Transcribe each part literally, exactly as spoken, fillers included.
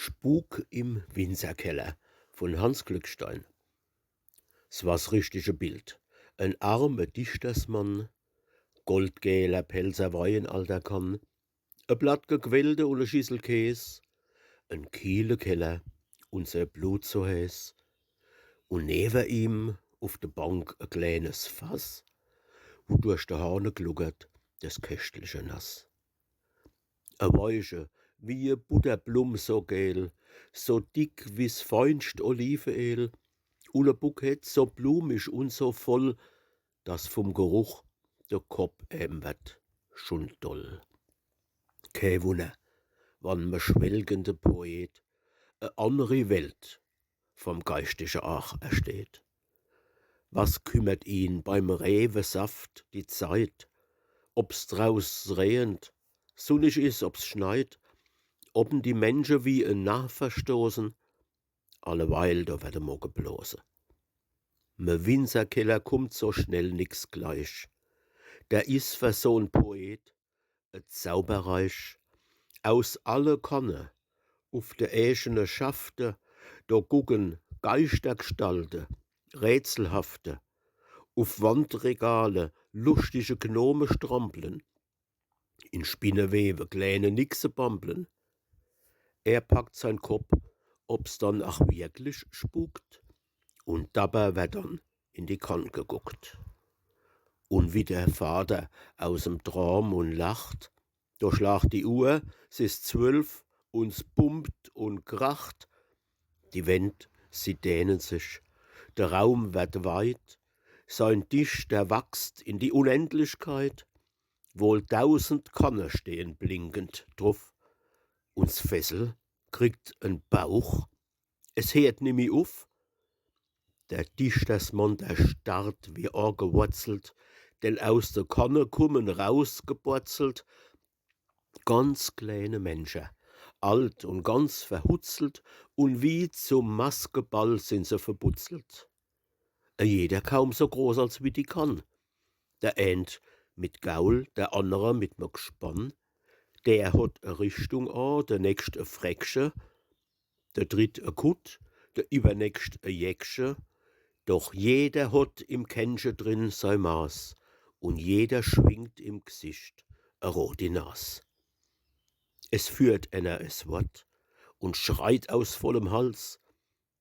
Spuk im Winzerkeller von Hanns Glückstein. S war s richtige Bild. En arme Dichtersmann, goldgäler Pälzer Wei in alter Kann, e Blatt Gequellte un e Schissel Käs, en kiehle Keller un sei Blut so heeß. Un newer ihm uf de Bank e kleenes Fass, wo durch de Hahne gluckert des köschtliche Nass. E Weische, wie e Butterblumm so geel, so dick wie's feinscht Oliveeel, un e Bukett so blumig un so voll, dass vum Geruch de Kopp em werd schun doll. Kee Wunner, wann me schwelgende Poet e annri Welt vom geischtliche Aach ersteht. Was kümmert ihn beim Rewesaft die Zeit, ob's draus reent, sunnig is, ob's schneit, ob en die Mensche wie en Narr verstoßen? Alleweil, do werd emol geblose. Me Winzerkeller kummt so schnell nix gleich. Der is for so'n Poet e Zauberreich. Aus alle Kanne, uf de eechene Schafte, do gucken Geischtergestalte, rätselhafte, uf Wandregale luschtige Gnome strampeln, in Spinnewewe kleene Nixe bambeln. Er packt sein Kopp, ob's dann ach wirklich spukt, un dabber werd dann in die Kann geguckt. Un wie der Vater aus em Traum un lacht, do schlacht die Uhr, s is zwölf, un s bumpt un kracht. Die Wänd, sie dehnen sich, de Raum werd weit, sein Disch, der wachst in die Unendlichkeit. Wohl dausend Kanne stehen blinkend druf, un s Fässel kriegt en Bauch, es heert nimmi uf. Der Dichtersmann, der starrt wie aagewurzelt, denn aus de Kanne kummen rausgeburzelt ganz kleene Menscher, alt un ganz verhutzelt, un wie zum Maskeball sin se verbutzelt. E jeder kaum so groß als wie die Kann. Der eent mit Gaul, der annere mit me Gspann. Der hot e Richtung a, der nächscht e Fräckche, der dritt e Kutt, der iwwernächscht e Jäckche. Doch jeder hot im Kännche drin sei Maß, un jeder schwingt im Gsicht e roti Nas. Es führt enner es Wort un schreit aus vollem Hals,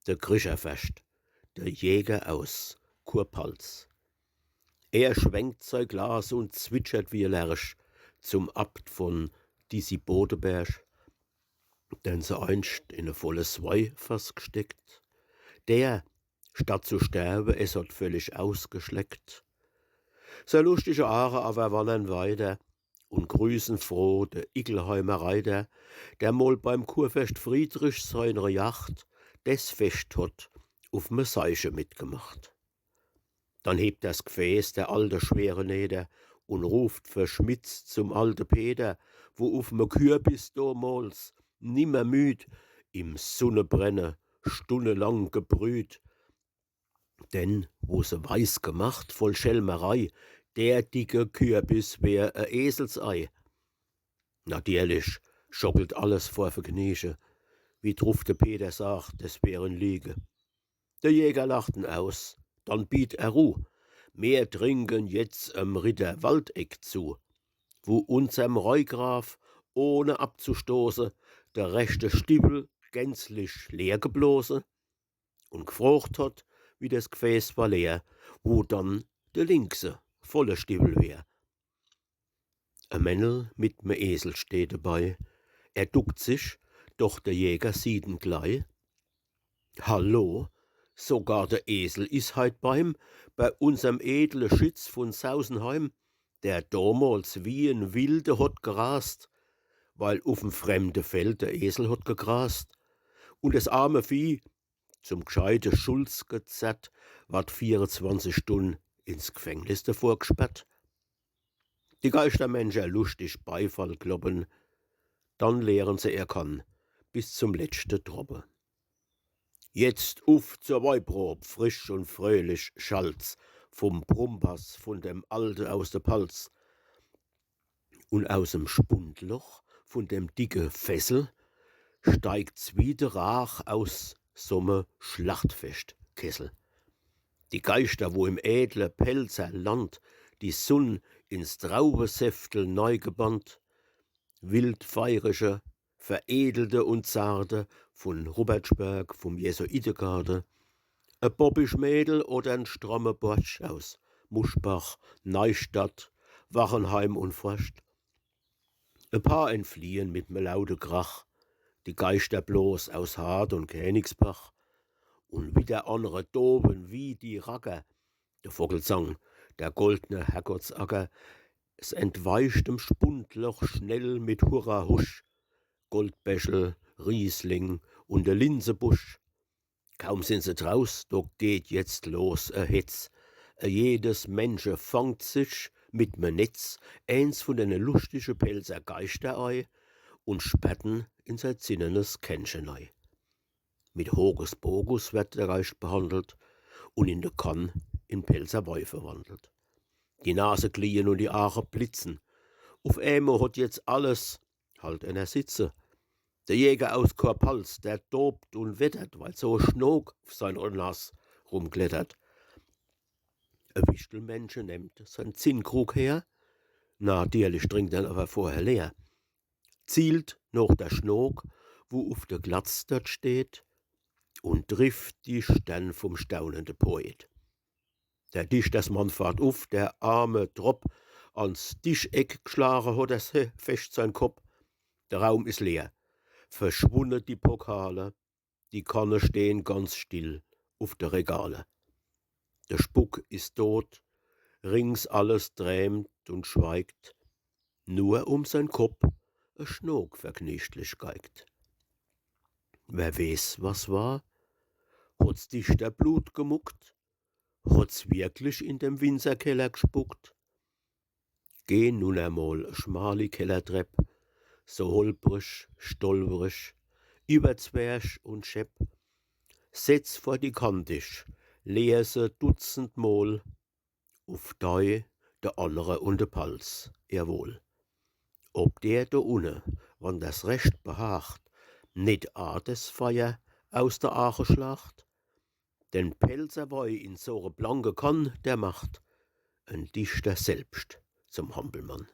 der Krischerferscht, der Jäger aus Kurpalz. Er schwenkt sei Glas un zwitschert wie e Lerch zum Abt von Disibodeberg, den se einscht in e volles Weifass gsteckt. Der, statt zu sterwe, es hot völlig ausgeschleckt. Sei luschtige Aache awwer wannern weiter un grüßen froh de Ickelheimer Reiter, der mol beim Kurferscht Friedrich seiner Jacht des Fescht hot uf me Seiche mitgemacht. Dann hebt das Gfäß der alte schwere Neder un ruft verschmitzt zum alte Peter, wo uf me Kürbis domols nimmermüd im Sunnebrenne stunnelang gebrüht. Denn wo se weiß gemacht, voll Schelmerei, der dicke Kürbis wär e Eselsei. Natierlich schockelt alles vor Vergnieche, wie druf de Peter sagt, es wär en Liege. Der Jäger lacht en aus, dann biet er Ruh. Mer trinken jetzt em Ritter Waldeck zu, wo unserm Rheigraf, ohne abzustoße, der rechte Stiwwel gänzlich leer geblose un gfrocht hot, wie des Gfäß war leer, wo dann de linkse volle Stiwwel wär. E Männel mit me Esel steht debei. Er duckt sich, doch der Jäger sieht en glei. Hallo, sogar der Esel is heit beim, bei unserm edle Schitz vun Sausenheim, der domols wie en Wilde hot gerast, weil uf'm fremde Feld der Esel hot gegrast. Un des arme Vieh, zum gscheite Schulz gezerrt, ward vierezwanzig Stunn ins Gfängnis devor gsperrt. Die Geischtermenscher luschtig Beifall kloppen, dann leeren se ehr Kann bis zum letschte Droppe. Jetzt uff zur Weiprob, frisch un fröhlich schallt's vum Brummbass, vun dem Alte aus de Palz. Un aus em Spundloch vun dem dicke Fässel steigt's wie de Raach aus so'me Schlachtfeschtkessel. Die Geischter, wo im edle Pälzer Land die Sunn ins Traubesäftel neigebannt, wildfeirische, veredelte und zarte, vun Rupertsberg, vum Jesuitegarde, e bobbisch Mädel oder en stramme Borsch aus Muschbach, Neistadt, Wachenheim und Forscht. E paar entfliehen mit me laute Krach, die Geischter bloß aus Hart und Känigsbach. Und wieder annre toben wie die Racker, de Vogelsang, der goldne Herrgottsacker. S entweicht dem Spundloch schnell mit Hurra, Husch, Goldbächel, Riesling und de Linsebusch. Kaum sin se draus, do geht jetzt los e Hetz. E jedes Männche fangt sich mit me Netz eens vun dene luschtige Pälzer Geischter ei und sperrt en in sei zinnenes Kännche nei. Mit Hokuspokus werd der Geischt behandelt und in de Kann in Pälzer Wei verwandelt. Die Nase gliehen und die Aache blitzen. Uf emol hot jetzt alles halt eener sitze. Der Jäger aus Kurpalz, der tobt und wettert, weil so e Schnook uf seiner Nas rumklettert. E Wichtelmännche nemmt sein Zinnkrug her, natierlich trinkt er'n awwer vorher leer, zielt noch der Schnook, wo uf de Glatz dort steht, und trifft die Stern vum staunende Poet. Der Dichtersmann fahrt uf, der arme Tropp, ans Tischeck gschlage hot er se fescht sein Kopp. Der Raum is leer. Verschwunne die Pokale, die Kanne stehn ganz still uf de Regale. Der Spuck is tot, rings alles trämt und schweigt, nur um sein Kopp e Schnook vergnieschtlich geigt. Wer weeß, was war? Hot's Dichterblut gemuckt? Hot's wirklich in dem Winzerkeller gspuckt? Geh nunner mol e schmali Kellertrepp, so holprig, stolprig, iwwer Zwerch und Schepp. Setz vor die Kann dich, leer se dutzendmol, uf dei, de annre und de Palz ihr Wohl. Ob der do unne, wann das recht behaacht, net aa des Feier aus de Aache schlacht? Den Pälzer Wei in so re blanke Kann, der macht en Dichter selbscht zum Hampelmann.